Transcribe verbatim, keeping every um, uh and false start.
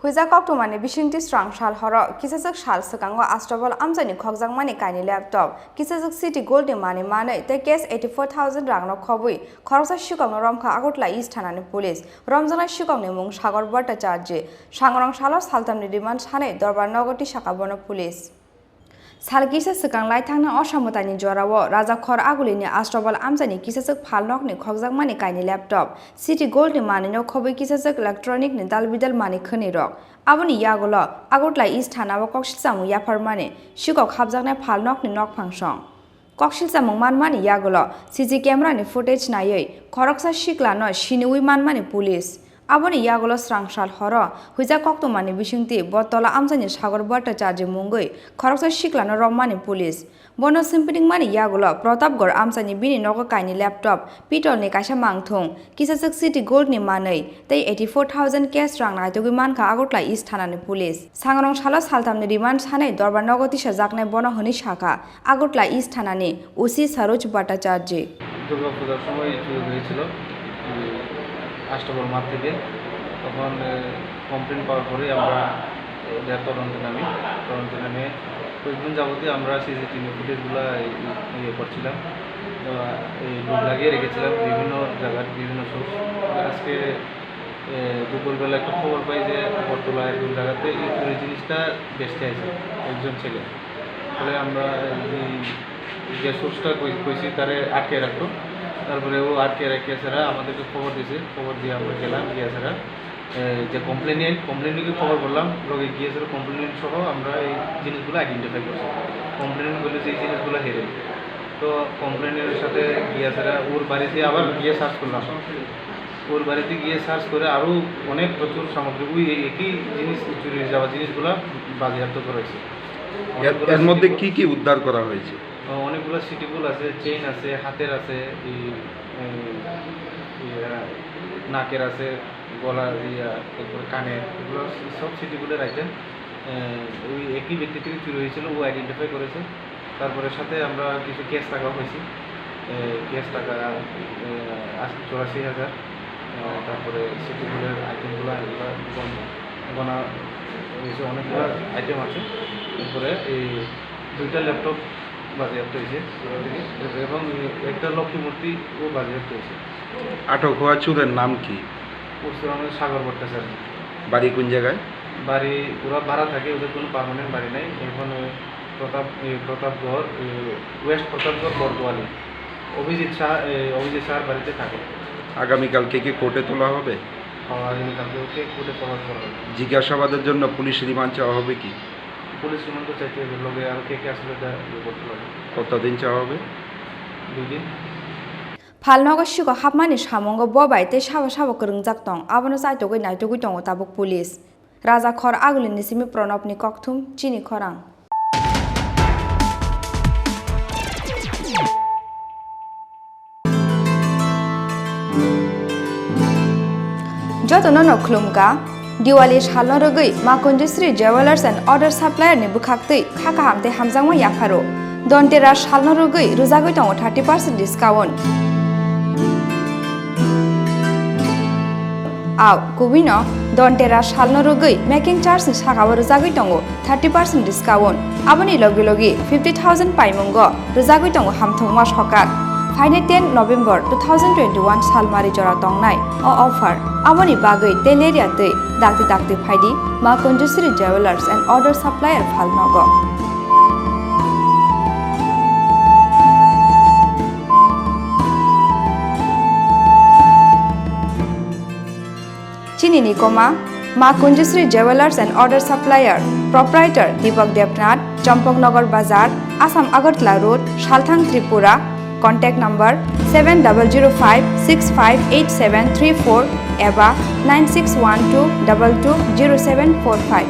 Huijak koktwmani bisingtwi srang sal horo kisajwk sal swkango Astabal amchaini khokjakmani kainwi laptop, kisajwk City Gold ni manwi manwi tei cash eighty four thousand rangno khobwi khoroksa sikokno romkha Agartala East thanani police. Romjaknai sikokni mung Sagor Bhattacharjee. Sangrong salo saltamni remand sanwi dorbar nogo tisakha bono police. Sal kisa swkang laithangna Osamwtaini jorao Rajakhor Agulini Astabal amchaini kisajwk phalnokni khokjakmani kainwi laptop, City Gold ni manwino khobwi kisajwk electronic ni dalbidal manwi khwnwirok. Aboni yagulo Agartala East thanao koksilsamung yapharmani sikok hapjaknai phalnokni nokphang song. Koksilsamung manmani yagulo C C camera ni footage naiwi khoroksa siklano siniwi manmani police. Aboni yagulo srang sal horo huijak koktwmani bisingtwi Bottola amchaini Sagor Bhattacharjee mungwi khoroksa siklano romani police. Bono simpiningmani yagulo Pratapgarh amchaini bini nogo kainwi laptop, pitolni kaisa mangthung, kisajwk City Gold ni manwi tei eighty four thousand cash rang naitugwi mankha Agartala East thanani police. Sangrong salo saltamni remand sanwi dorbar nogo tisajaknai bono hwnwi sakha Agartala East thanani O C Saroj Bhattacharjee. Durga পূজার সময় চুরি হয়েছিল, উম, আষ্টবর মাঠ থেকে। তখন, এ, কমপ্লেন পাওয়ার পরেই আমরা, এ, এদের তদন্তে নামি। তদন্তে নেমে কয়েকদিন যাবতই আমরা সিসিটিভি ফুটেজগুলো ইয়ে করছিলাম, আহ, এই লোক লাগিয়ে রেখেছিলাম বিভিন্ন জায়গার, বিভিন্ন সোর্স। আজকে, এ, দুপুরবেলা একটা খবর পাই যে বটতলা এরকম জায়গাতে এই চুরি জিনিসটা বেচতে আছে একজন ছেলে। ফলে আমরা এই যে সোর্সটা কই-, কইছি, তারে আটকে রাখতো। তারপরে ও আটকে রাখিয়া ছাড়া আমাদেরকে খবর দিছে, খবর দিয়ে আমরা গেলাম, গিয়া ছাড়া, এ, যে কমপ্লেনেন্ট, কমপ্লেনেন্টকে খবর বললাম, লগে গিয়া ছাড়া কমপ্লেনেন্ট সহ আমরা এই জিনিসগুলো আইডেন্টিফাই করছি। কমপ্লেনেন্ট বলে যে এই জিনিসগুলো হেরে, তো কমপ্লেনেন্টের সাথে গিয়া ছাড়া ওর বাড়িতে আবার গিয়ে সার্চ করলাম। ওর বাড়িতে গিয়ে সার্চ করে আরও অনেক প্রচুর সামগ্রী, ওই একই জিনিস, চুরি হয়ে যাওয়া জিনিসগুলা বাজেয়াপ্ত করা হয়েছে। এর, অনেকগুলা এর মধ্যে সিটি কি কি উদ্ধার করা হয়েছে? আহ, অনেকগুলা সিটি গোল্ড আছে, চেইন আছে, হাতের আছে, এই, এই, ইয়া, নাকের আছে, গলার, ইয়া, তারপরে কানের, এগুলো সব সিটি গোল্ডের আইটেম। আহ, ওই একই ব্যক্তি থেকে চুরি হয়েছিল, ও আইডেন্টিফাই করেছে। তারপরে সাথে আমরা কিছু ক্যাশ টাকাও পাইছি। এ, ক্যাশ টাকা, এ, আশি, চুরাশি হাজার। এ, তারপরে সিটি গোল্ডের আইটেমগুলো, এগুলো গণ-, গণা হয়েছে, অনেকগুলো আইটেম আছে। এরপরে এই দুইটা ল্যাপটপ বাজেয়াপ্ত হয়েছে ওখান থেকে, এবং একটা লক্ষ্মী মূর্তিও বাজেয়াপ্ত হয়েছে। আটক হওয়া চোরের নাম কি? ওর নাম হচ্ছে সাগর ভট্টাচার্য। বাড়ি কোন জায়গায়? বাড়ি, ওরা ভাড়া থাকে, ওদের কোনো পার্মানেন্ট বাড়ি নেই। এখন ওই প্রতাপ, এই প্রতাপগড়, এই ওয়েস্ট প্রতাপগড় বরদোয়ালি। অভিজিৎ শাহ, এই অভিজিৎ শাহর বাড়িতে থাকে। আগামীকালকে কি কোর্টে তোলা হবে? হ্যাঁ, আগামীকালকে ওকে কোর্টে ফরওয়ার্ড করা হবে। জিজ্ঞাসাবাদের জন্য পুলিশ রিমান্ড চাওয়া হবে কি? পুলিশ রিমান্ড তো চাইতে হবে, লগে আরো কে কে আসলে এটা ইয়ে করতে পারে। কতদিন চাওয়া হবে? দুই দিন। Phalnogo siko hapmani samungo bo bai tei sabo sabo kwrwngjak tong, abono chaitugwi naitugwi tongo tabuk police. Raja Khor Agulini simi Pranobni kokthum, chini khorang. Jotono no khulumkha, Diwali salno rwgwi Ma Kunjusri Jewellers and Order Supplier ni bwkhaktwi kha kaham tei hamjakma yapharo. Dhanteras salno rwgwi rwjagwi tongo thirty percent discount. Au, kubui no Dhanteras salno rwgwi making charge ni saka o rwjagwi tongo thirty percent discount. Aboni logi logi fifty thousand paimungo rwjagwi tongo hamthwngma sokat. Phainai ten November two thousand twenty-one salmari jora tongnai o offer. Aboni bagwi teleria twi dakti dakti phaidi Ma Kunjusri Jewellers and Order Supplier phalnogo. Chini ni koma, Ma Kunjusri Jewellers and Order Supplier, Proprietor Deepak Debnath, Champaknagar Bazar, Assam Agartala Road, Salthang, Tripura. Contact number seven double zero five six five eight seven three four eba nine six one two double two zero seven four five.